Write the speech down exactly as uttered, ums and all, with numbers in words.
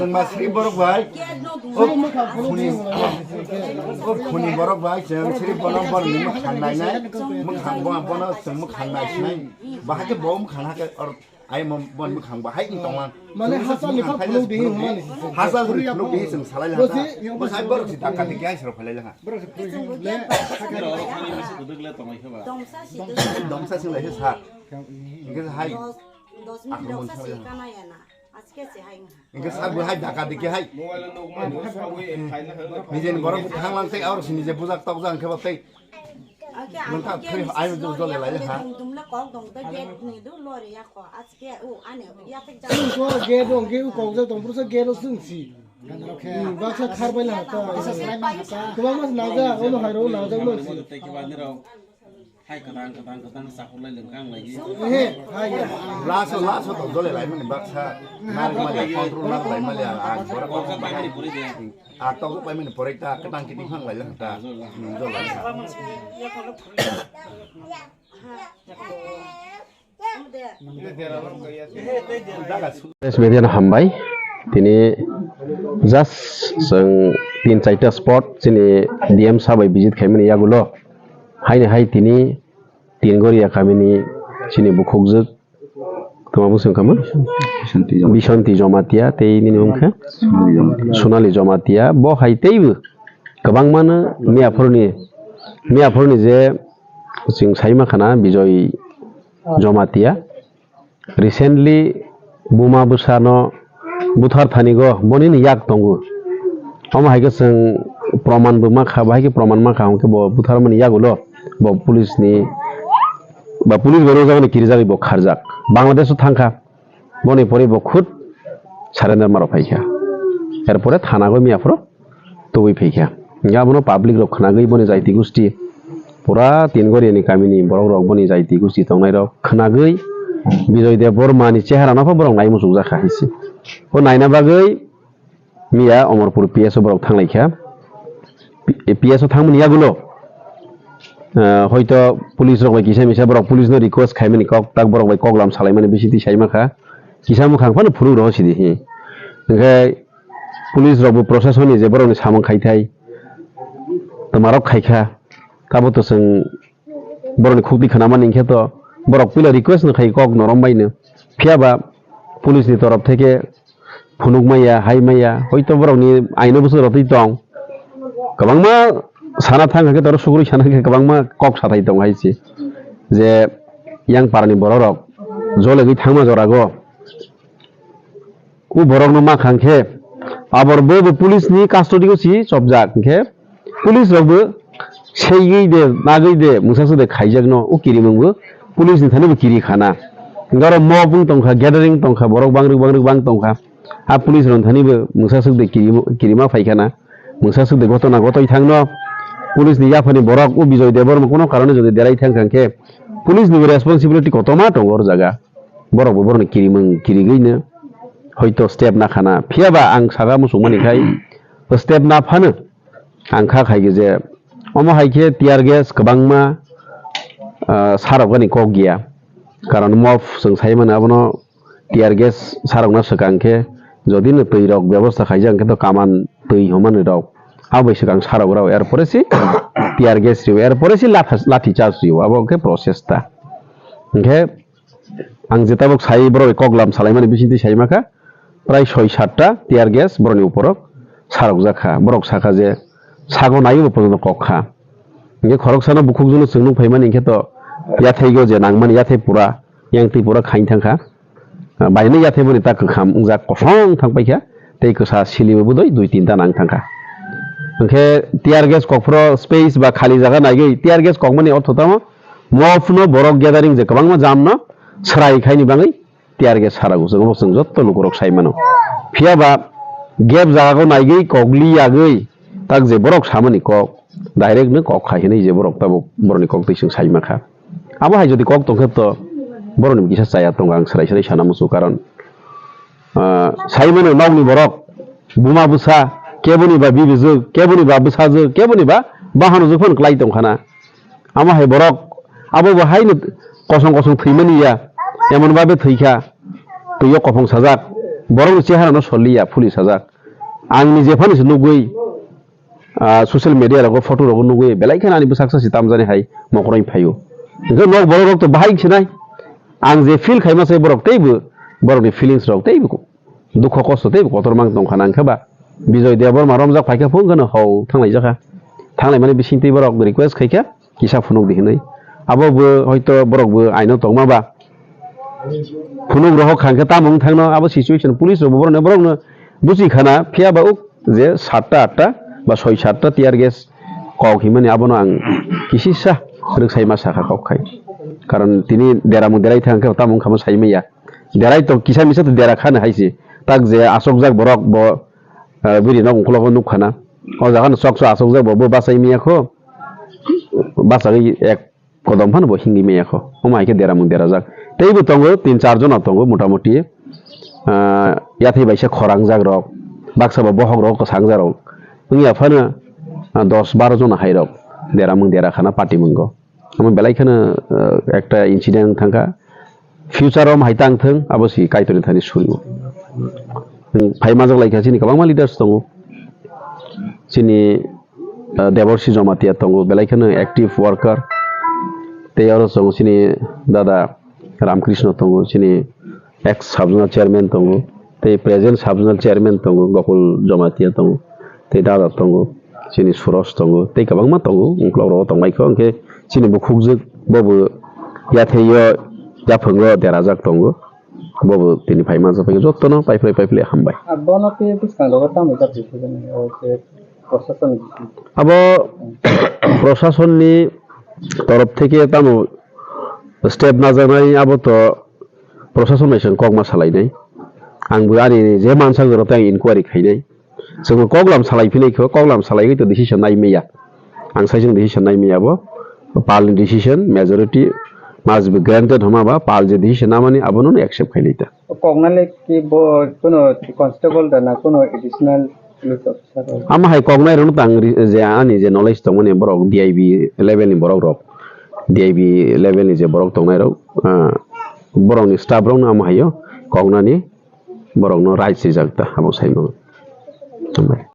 Ma sri borok bai. O khuni, o khuni borok bai chwng sri bono borni mwkhang nainai. Mwkhang bo, bono chwng mwkhang naisinai. Bahai khe bo mwkhang hakhe or ai mo, bon mwkhang bahai wng tonglang. Mane hachal ni kha phuluk di, hachal ni phuluk di chwng salai lang. Bo sai borok si dakka dikya sero phalai lang. Domsa si lai sa. Hingke hai. Akromon salai lang. Hingke sabo hai dakka dikya hai. Nijeni borok thanglang tei aurok si nije bujak tokjak hingke bo tei. Nang kha thwi ai dum jole lai ha. Gate o hwnkhe u kokjak tong, purusa gate o swng si. Baksa khar bai la ha ta. Kwbangma se najak, ono hai rok najak man si. Hai kwtang kwtang kwtang chakhorlai lwng kang lai. Ehe, hai ya. Laso laso to jole lai mani baksa. Nar mali control nar lai mali a. Kokjak bai mani pore de. A to bai mani pore ta kwtang kiti phang lai lang ta. Jole lai. Press media no hambai. Tini just chwng tin chaita spot chini D M sir bai visit khaimani yagulo. Haini hai tini Tingoria kamini chini bukhukjwk tongma bwswng kama? Bisonti Jamatia. Bisonti Jamatia tei nini wngkha Sonali Jamatia. Sonali Jamatia. Bo hai teibo kwbangmano miyaphurni, miyaphurni je chwng saima khana Bijoy Jamatia. Recently buma bwsano buthar thanigo bonini yak tongo. Omo hai khe chwng proman bo ma kha, bahai khe proman ma kha, hwnkhe bo butharmani yagulo bo police ni ba police bai rojagani kirijagwi bo kharjak. Bangladesh o thangkha, boni pore bo khud surrender ma rok phaikha. Er pore thana go miya phoro tubui phaikha. Hingke abono public rok khwnagwi boni jaiti gusti pura Tingoria ni kamini borok rok boni jaiti gusti tongnai rok khwnagwi Bijoy Debbarma ni chehara no pho borok nai muchukjakha hinsi. Bo naina bagwi miya Omorpur P S o borok thanglaikha. P-, P S o thangmani yagulo, ah, hoito police rok bai kisa misa borok police no request khaimani kok tak borok bai koklam salaimani bisingtwi saimankha. Kisa mwkhang phano phunuk rohor sidi hi. Hingke police rok bo proshasoni je borokni samung khaithai, twmarok khaikha, abo to chwng borokni khukti khwnamani hinkhe to borok puila request no khai kok norom baino. Phiya ba police ni torof theke phunuk maya, hai maya, hoito borokni aino bwswk rotwi tong. Kwbangma sana thang khe toro sukrui sana khe kwbangma kok sathai tong hai se. Je yang parani borok rok jolegwi thangma jorago. O borokno ma kha hwnkhe, abor bo, bo police ni custody o si chopjak hwnkhe, police rok bo seigwi de, nagwi de, mungsa swk de khaijakno, o kirimung bo police ni thani bo kiri khana. Hwnkhe oro mob wng tongkha, gathering tongkha, borok bangrwk bangrwk bang tongkha. A police rok thani bo mungsa swk de kirima, kirima phaikhana, mungsa swk de gotona gotoi thangno, police ni yaphani borok o Bijoy Debbarma kono karone jodi derai thangkha hwnkhe, police ni bo responsibility kotorma tongo oro jaga. Borok bo borokni kirimung kirigwino hoito step nakhana. Phiya ba ang saka muchungmani khai step naphano ang kha khaikhe je omo hai khe tear gas kwbangma, ah, sarokgani kok ya. Karon mob chwng sai mano abono tear gas sarokna swkang khe jodi no twi rok bebosta khaijak hwnkhe to kaman twi hwnmani rok abo bai swkang sarok rok er pore se tear gas rio er pore se latha, lathi charge rio abo khe process ta. Hwnkhe Ang je tabuk sai borok bai kok lam salaimani bisingtwi sai makha, prai soi satta tear gas borokni uporo sarokjak kha. Borok sakha je sago naiwi bo pojono kok kha. Hinkhe khoroksano bukhukjwkno chwng nuk phaimani hinkhe to yathaigo je nangmani yathai pura, yang twi pura khain thangkha. Baino yathai boni ta kwkham wngjak kosong thang paikha, tei kwsa silibo bwdwi dui tinta nang thangkha. Hinkhe tear gas kokphro space ba khali jaga naigwi tear gas kokmani ortho tamo? Mophuno borok gathering je kwbangma jamno swrai khaini bagwi tear gas sarago, chwng obo chwng jotto lukurok sai mano. Phiya ba gap jagao naigwi kok li yagwi tak je borok samani kok direct no kok khai hinwi je borok tabuk borokni kok twi chwng sai mankha. Abo hai jodi kok tongkhe to borokni kisa chaya tongo ang swrai swrai sana muchungo karon, ah, sai mano nokni borok buma bwsa keboni ba bibijwk keboni ba bwsajwk keboni ba bahanojwk phano klai tongkhana. Amo hai borok, abo bo haino kosong kosong thwimani ya, emon babe thwikha, twiyo kophong sajak, Borokni chehara no soliya police hajak. Ang ni jephani se nugwi, ah, social media rogo photo rogo nugwi belai kheno ani bwsak sa si tamjani hai mokoroi phaio. Hwnkhe nok borok rok to bahai sinai. Ang je feel khaima se borok teibo, borokni feelings rok teibo dukho kosto teibo kotor mang tongkha nang khe ba. Bijoy Debbarma romjak phaikha phung kheno hau thanglai jakha. Thanglai mani bising tei borok request khaikha kisa phunuk di hinwi. Abo bo hoito borok bo aino tongma ba. Phunuk rohok kha hwnkhe tamo wng thangno abo situation police rok bo borokno, borokno buchi khana phiya ba uk je satta atta ba soi satta tear gas kok himani abono ang kisisa rwksai ma sakha kok khai. Karon tini deramung derai thang khe tamo wng kha ma sai maya. Derai to kisa misa to dera khana hai se. Tak je asokjak borok bo, eh, biri nok ungkologo nuk khana. O jaga no sok sok asokjak bo, bo bachai maya kho. Bachagwi ek kodom phano bo hingwi maya kho. Omo hai khe deramung derajak. Teibo tongo tin char jona tongo motamuti. Ah, yathai baisa khorang jak rok. Baksa bo bohok rok kwsang jak rok. Wngya phano, ah, dos baro jona hai rok deramung dera khana party mungo. Omo belai kheno, ah, ekta incident thangkha. Future o omo hai tang thung, abo si Kaitorni thani surio. Phai majak lai kha chini kwbangma leaders tongo. Chini, ah, Deborsi Jamatia tongo, belai kheno active worker. Tei aro tongo chini dada Ramkrishna tongo, chini ex sub zonal chairman tongo, tei present sub zonal chairman tongo, Gokul Jamatia tongo, tei dada tongo, chini Suros tongo, tei kwbangma tongo, uklok rogo tongbai kho, hwnkhe chini bukhukjwk bobo yathai o yaphang o derajak tongo, bobo tini phai mansa phai jotono pai phai pai phai hambai. Ah, bono tei bwskang rogo tamo jat rikhe bini, o je prosason. Abo prosason ni torof theke tamo step najaknai, abo to prosason bai se kokma salainai. Ang bo ani je mansa jora tei ang inquiry khainai. Chwng koklam salai phinai kho, koklam salaiwi to decision nai maya. Ang sai chwng decision nai maya bo. Pal ni decision majority must be granted hwnma ba pal je decision namani abono accept khainai ta. Koknale ki bo kuno constable da na kuno additional police officer rok? Ama hai koknai rok tang ri-, je ani je knowledge tongmani borok D I B level ni borok rok, D I B level ni je borok tongnai rok, ah, borok ni staff rok no ama haio koknani borok no right swijak ta abo sai mano. Hambai.